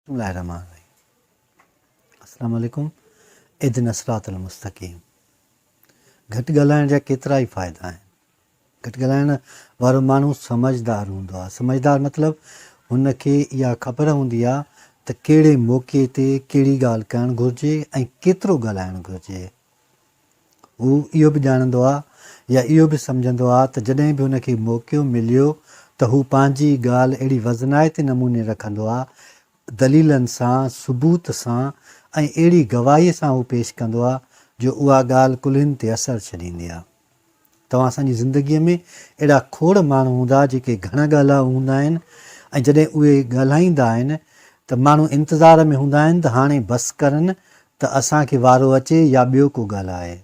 بسم الله الرحمن الرحيم السلام عليڪم اهدنا الصراط المستقيم گهٽ ڳالهائڻ جا ڪيترا ئي فائدا آهن گهٽ ڳالهائڻ وارو ماڻهو سمجهدار هوندو آهي سمجهدار مطلب هن کي اها خبر هوندي آهي ته ڪهڙي موقعي تي ڪهڙي ڳالهه ڪرڻ گهرجي ۽ ڪيترو ڳالهائڻ گهرجي هو اهو به ڄاڻندو آ يا اهو به سمجهندو آ ته جڏهن به هن کي موقعو مليو ته هو پنهنجي ڳالهه اهڙي وزنائتي نموني رکندو آ، دليلن سان، ثبوت سان ۽ اهڙي گواهيء سان هو پيش ڪندو آ جو اها ڳالهه ڪلهين تي اثر ڇڏيندي آ. توهان اسان جي زندگيء ۾ اهڙا کوڙ ماڻهو هوندا جيڪي گهڻ ڳالهائو هوندا آهن ۽ جڏهن اهي ڳالهائيندا آهن ته ماڻهو انتظار ۾ هوندا آهن ته هاڻي بس ڪرن ته اسان کي وارو اچي يا ٻيو ڪو ڳالهائي.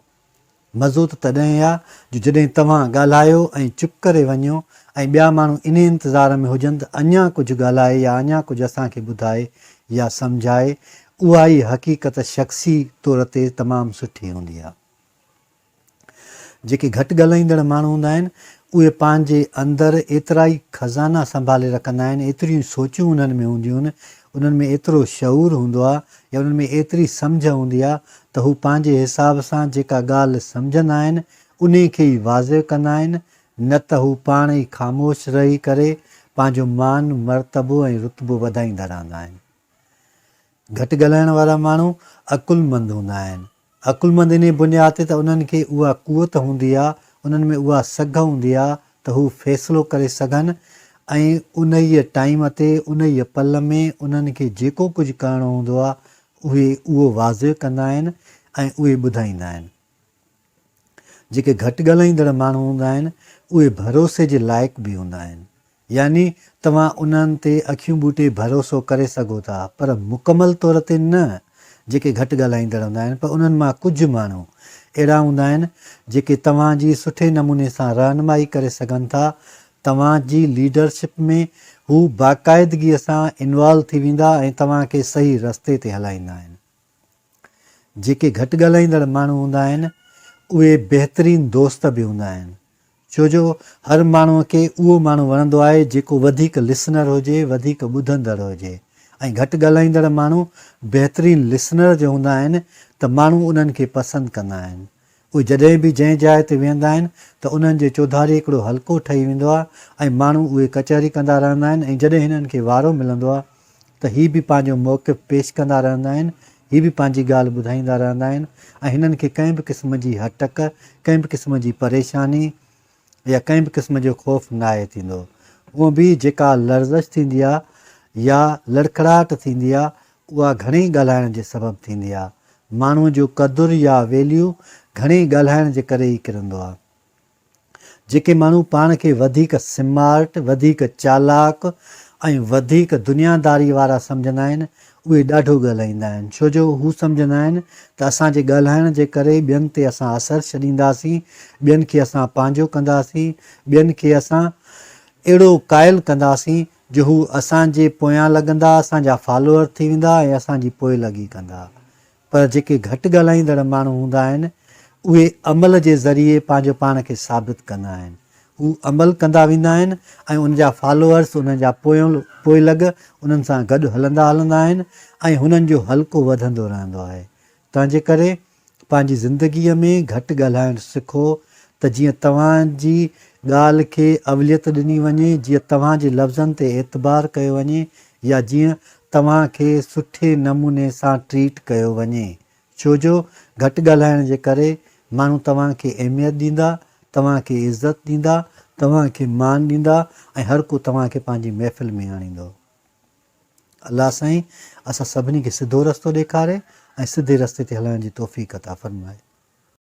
مزو ته تڏهن آ جو جڏهن توهان ڳالهايو ۽ چپ ڪري وڃو ۽ ٻيا ماڻهو انهي انتظار ۾ هجن ته اڃا ڪجهه ڳالهائي يا اڃا ڪجهه اسان کي ٻڌائي يا سمجهائي، اها ئي حقيقت شخصي طور تي تمام سٺي هوندي آ. جيڪي گهٽ ڳالهائيندڙ ماڻهو هوندا آهن، اهي پنهنجي اندر ايترا ئي خزانا سنڀالي رکندا آهن، ايتريون ئي سوچون انهن ۾ هونديون آهن، انهن ۾ ايترو شعور هوندو آهي يا انهن ۾ ايتري سمجهه هوندي آهي ته هو پنهنجي حساب سان جيڪا ڳالهه سمجهندا آهن، انهي کي ئي واضح ڪندا آهن، نه ته هو پاڻ ئي خاموش رهي ڪري پنهنجو مان، مرتبو ۽ رتبو وڌائيندا رهندا آهن. گهٽ ڳالهائڻ وارا ماڻهو عقلمند هوندا آهن. عقلمند انهي بنياد تي ته انهن کي اها قوت هوندي آ، انهن ۾ اها سگهه هوندي آ ته هو فيصلو ڪري سگهن ۽ انهيء ٽائيم تي، انهيء پل ۾ انهن کي جيڪو ڪجهه ڪرڻو هوندو آ، اهي اهو واضح ڪندا آهن ۽ اهي ٻڌائيندا آهن. جيڪي گهٽ ڳالهائيندڙ ماڻهو هوندا آهن، اهي ڀروسي جي لائق به هوندا آهن. يعني توهان انهن تي اکيون ٻوٽي ڀروسو ڪري سگهو ٿا، پر مڪمل طور تي نه، جيڪي گهٽ ڳالهائيندڙ هوندا آهن، پر انهن مان ڪجهه ماڻهو اهڙا هوندا آهن، جيڪي توهان جي سٺي نموني سان رهنمائي ڪري سگهن ٿا، توهان جي ليڊرشپ ۾ هو باقاعدگيء سان انوالو ٿي ويندا ۽ توهان کي صحيح رستي تي هلائيندا آهن. جيڪي گهٽ ڳالهائيندڙ ماڻهو هوندا آهن، اهي بهترين دوست به هوندا آهن. ڇو جو هر ماڻهوء کي اهو ماڻهو وڻندو آهي جيڪو وڌيڪ لسنر هجي، وڌيڪ ٻڌندڙ هجي ۽ گهٽ ڳالهائيندڙ ماڻهو بهترين لسنر جو هوندا آهن ته ماڻهو انهن کي پسند ڪندا آهن. اهي جڏهن به جنهن جاء تي ويهندا آهن ته انهن جي چوڌاري هڪڙو حلقو ٺهي ويندو آهي ۽ ماڻهو اهي ڪچهري ڪندا رهندا آهن ۽ جڏهن هنن کي وارو ملندو آهي ته هي به پنهنجو موقف پيش ڪندا رهندا آهن، هي به پنهنجي ڳالهه ٻڌائيندا رهندا آهن ۽ هنن کي ڪنهن به قسم جي هٽڪ، ڪنهن به قسم جي پريشاني يا ڪنهن به قسم جو خوف ناهي ٿيندو. هونء به جيڪا لرزش ٿيندي آ يا لڙکڙاهٽ ٿيندي آ، اها گهڻي ڳالهائڻ جي سبب ٿيندي آ. ماڻهوء جو قدر يا ويليو گهڻي ڳالهائڻ جي ڪري ئي ڪرندو آ. جيڪي ماڻهو پاڻ کي وڌيڪ سمارٽ، وڌيڪ چالاڪ ۽ وڌيڪ دنياداري وارا سمجهندا آهن، اهي ڏاڍو ڳالهائيندا آهن، ڇو جو هو سمجهندا آهن ته اسان جي ڳالهائڻ جي ڪري ٻين تي اسان اثر ڇڏينداسين، ٻين کي اسان پنهنجو ڪنداسين، ٻين کي اسان اهڙو قائل ڪنداسين جو هو اسان جي پويان لڳندا، اسان جا فالوئر ٿي ويندا ۽ اسان جي پوئلڳي ڪندا. پر جيڪي گهٽ ڳالهائيندڙ ماڻهو هوندا آهن، اهي عمل جي ذريعي پنهنجو پاڻ کي ثابت ڪندا آهن. هو عمل ڪندا ويندا آهن ۽ ان جا فالوئرس، انهن جا پوئلڳ انهن سان گڏ هلندا هلندا آهن ۽ هنن جو حلقو وڌندو رهندو آهي. تنهنجي ڪري پنهنجي زندگيء ۾ گهٽ ڳالهائڻ سکو ته جيئن توهان جي ڳالهه کي اوليت ڏني وڃي، جيئن توهان جي لفظن تي اعتبار ڪيو وڃي يا جيئن توهان کي سٺي نموني سان ٽريٽ ڪيو وڃي، ڇو جو گهٽ ڳالهائڻ جي ڪري ماڻهو توهان کي اهميت ڏيندا، توهان کي عزت ڏيندا، توهان کي مان ڏيندا ۽ هر ڪو توهان کي پنهنجي محفل ۾ آڻيندو. الله سائين اسان سڀني کي سڌو رستو ڏيکاري ۽ سڌي رستي تي هلڻ جي توفيق عطا فرمائي.